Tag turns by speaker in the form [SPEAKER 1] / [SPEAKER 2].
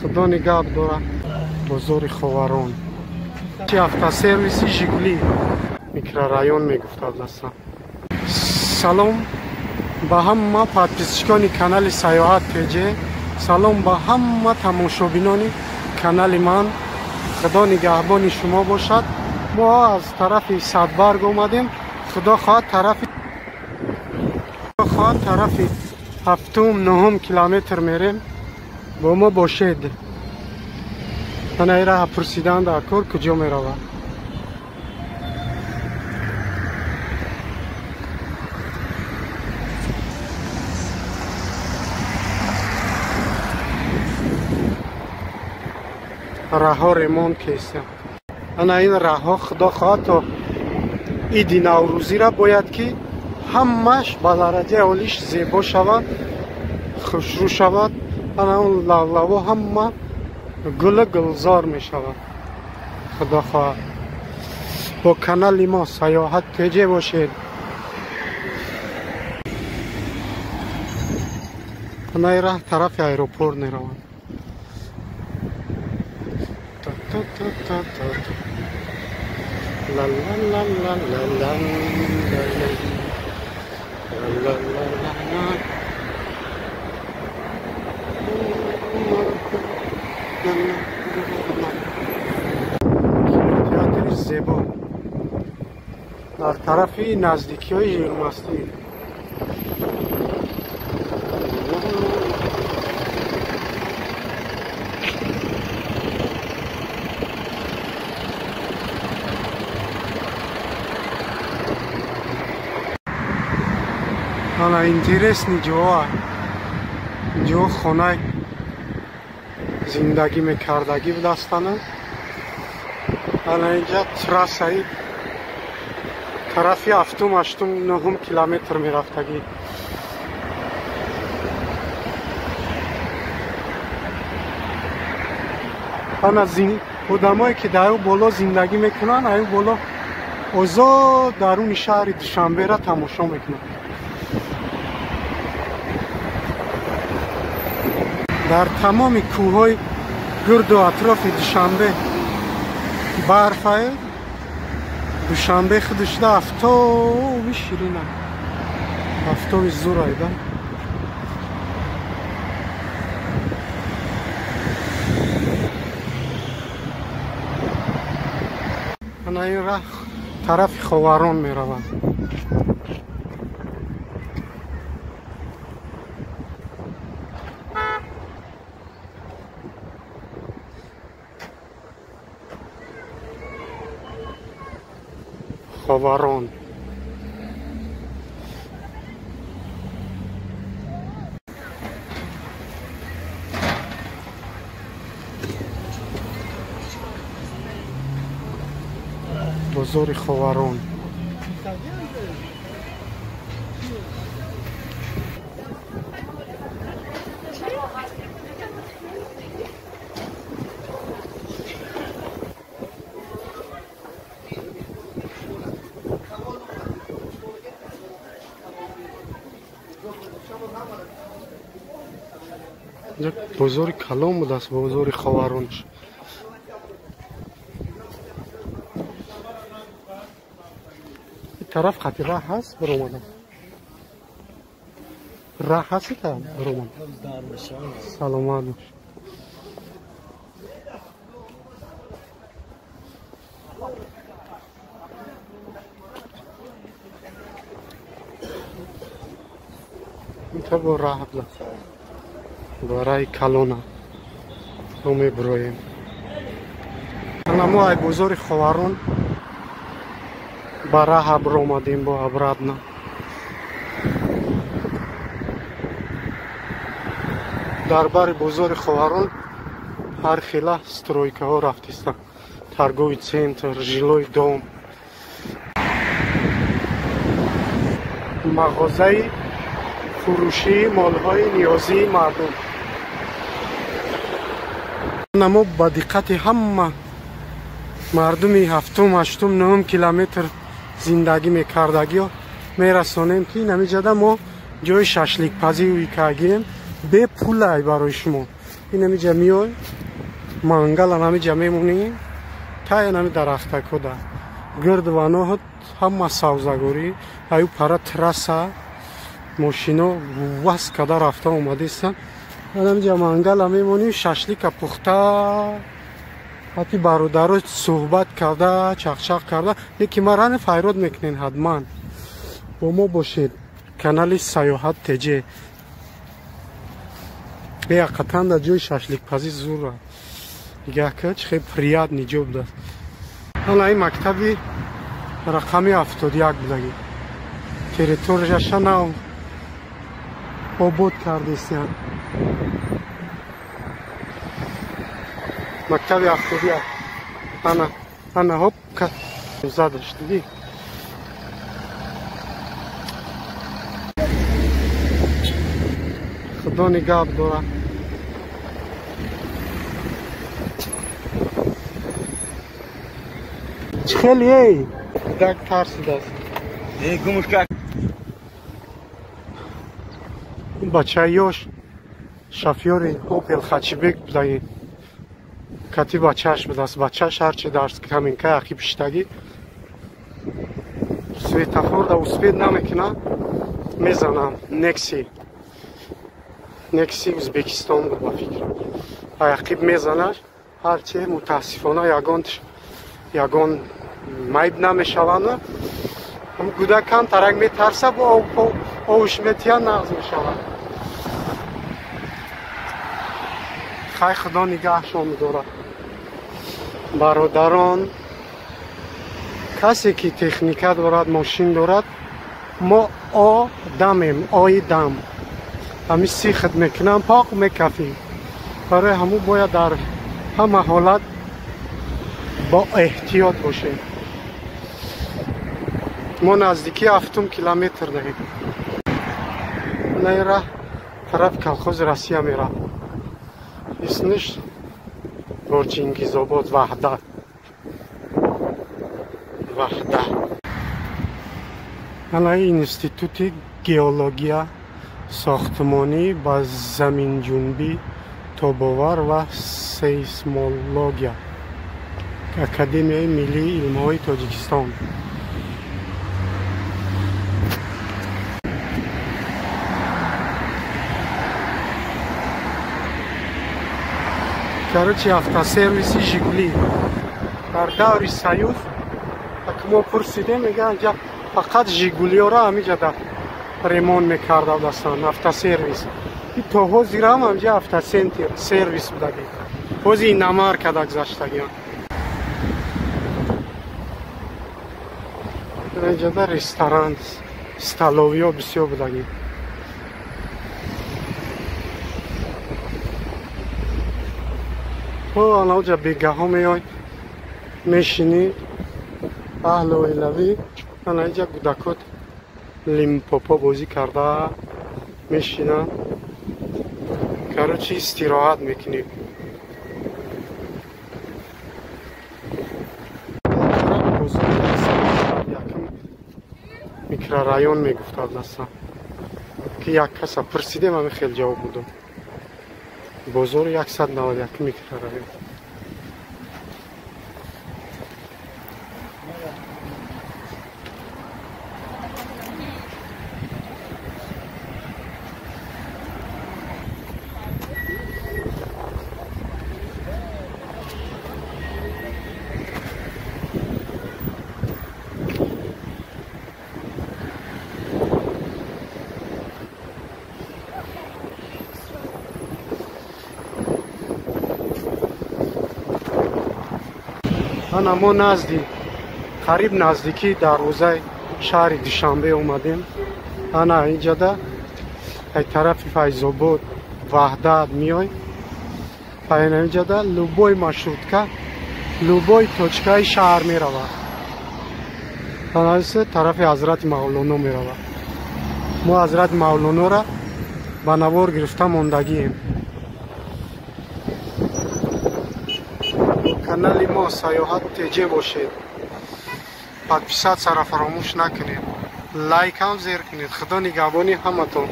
[SPEAKER 1] Худо нигаҳ дорад. Бозори Ховарон. Чи автосервиси Жигули микрорайон мегуфтад ласа. Салом ба ҳама подписчикони канали Саёҳат ТЖ. Салом ба ҳама тамошобинони канали ман. Худо нигаҳбони шумо бошад. Мо аз тарафи Садбарг омадем. Худо хоҳад тарафи 7-9 километр мерем. Бо мо бошед. Ана ира пурсидан дар кор куҷо меравад. Раҳо ремонт кеста. Ана ин раҳо худо хоҳад то иди Наврӯзира бояд ки ҳамаш ба дараҷаи олиш зебо шавад, хушрӯ шавад. Ана он лавлаво ҳама гулу гулзор мешавад. Худо хоҳад. Бо канали мо Саёҳат ТЖ бошед. Ана ин раҳ тарафи аэропорт меравад. Та-та-та-та-та. Ла ла ла ла ла ла ла ла ла ла. Кинотеатри зебо дар тарафи наздикиҳои Жирмастӣ. Ана интересный ҷоа. Ҷо хонаи зиндагӣ мекардагӣ будастана. Ана инҷа трассаи тарафи 7-8-9 километр мерафтагӣ. Ана одамое ки дар боло зиндагӣ мекунанд, аю боло озод даруни шаҳри Душанбера тамошо мекунанд. Дар тамоми кӯҳҳои гирду атрофи Душанбе барфае. Душанбе худашда афтоби ширина, афтоби зурайда. Ана ин раҳ тарафи Ховарон меравад. Ховарон. Бозори Ховарон. Бозори калон будааст, бозори Ховаронш. Ин тараф хати раҳ ҳаст, биромадам. Раҳ ҳаст та биромадам. Саломат бош. Ин тараф бо раҳ будааст. Барои калона мо мебироем. Ана мо ай бозори Ховарон ба раҳа биромадем бо обратно. Дар бари бозори Ховарон ҳар хела стройкаҳо рафтистанд. Торговый центр, жилой дом, мағозаи фурӯшии молҳои ниёзии мардум. Мо ба диққати ҳама мардуми 7-8-9 километр зиндагӣ мекардагиё мерасонем, ки намиҷада мо ҷои шашликпазӣ кардем бепулай барои шумо. Ин ҳамиҷа миёй, мангал ҳамиҷа мемонӣ, тай ҳами дарахтакода. Гирд ваноҳат ҳама савзагорӣ, аю пара трасса, мошино вас када рафта омадистан. Ҳамиҷа мангала мемонӣ, шашлика пухта, ҳати бародаро суҳбат карда, чақчақ карда, леки марани файрод мекунен ҳатман. Бо мо бошед, канали Саёҳат ТЖ. Беақатан дар ҷои шашликпазӣ зура. Нигаҳ кар, чӣ хеле приятный ҷо будааст. Ҳала ин мактаби рақами 71 будагӣ. Территорияша нав обод кардистиян. Мактаби 71. Ана, ана, хоп, задаш, дидӣ? Худо нигаҳ дорад. Чӣ хеле эй? Кӯдак тарсидааст. Бачаи ёш шофёри Опел Хачибек будаги. Кати бачааш будааст. Бачааш ҳарчи дарс каминкаи ақиб шиштагӣ. Светофорда успед намекунад, мезанам. Некси. Некси Узбекистон буд ба фикр. Ақиб мезанаш, ҳарчи мутаассифона ягон майб намешаванд. Кӯдак кам тарак метарса, бо овуш метия нағз мешавад. Хай худо нигаҳшон дорад. Бародарон, касе ки техника дорад, мошин дорад, мо одамем, оидам. Ҳами сихт мекунам, поқ мекафӣ. Барои ҳаму бояд дар ҳама ҳолат бо эҳтиёт бошем. Мо наздики 7 километр дорем. На ра тараф колхози Россия меравад. Исмиш Чингизобод, Ваҳдат. Ваҳдат. Ана институти геология, сохтмонӣ ба заминҷунбӣ, тобовар ва сейсмология. Академияи миллии илмҳои Тоҷикистон. Короче, автосервиси Жигули. Дар даври Союз, ак мо пурсидем, мегӯянд ҷа фақат Жигулиёро ҳамиҷа да ремонт мекарда будастанд, автосервис. И то ҳозирам ҳамиҷа автосентр сервис будагӣ. Ҳозир иномарка да гузаштагиам. Инҷода ресторан, столовиё бисёр будагӣ. Анаоҷа бегаҳо меой, мешинӣ, аҳлу оилавӣ, ана инҷа кӯдакот лимпопо бозӣ карда мешинанд. Короче, истироҳат мекунӣ. Микрорайон мегуфтад асан, ки як каса пурсидем, ҳамин хел ҷавоб будам. Бозори 191 микрорайон. Ана мо назди қариб наздикии дарвозаи шаҳри Душанбе омадем. Ана инҷода ай тарафи Файзобод, Ваҳдат миёй. Ана инҷода любой маршрутка, любой точкаи шаҳр меравад. Ана тарафи Ҳазрати Мавлоно меравад. Мо Ҳазрати Мавлонора ба навор гирифта мондагием. Канали мо Саёҳат ТЖ бошед. Подписатсияро фаромӯш накунед. Лайкам зер кунед. Худо нигаҳбони ҳаматон.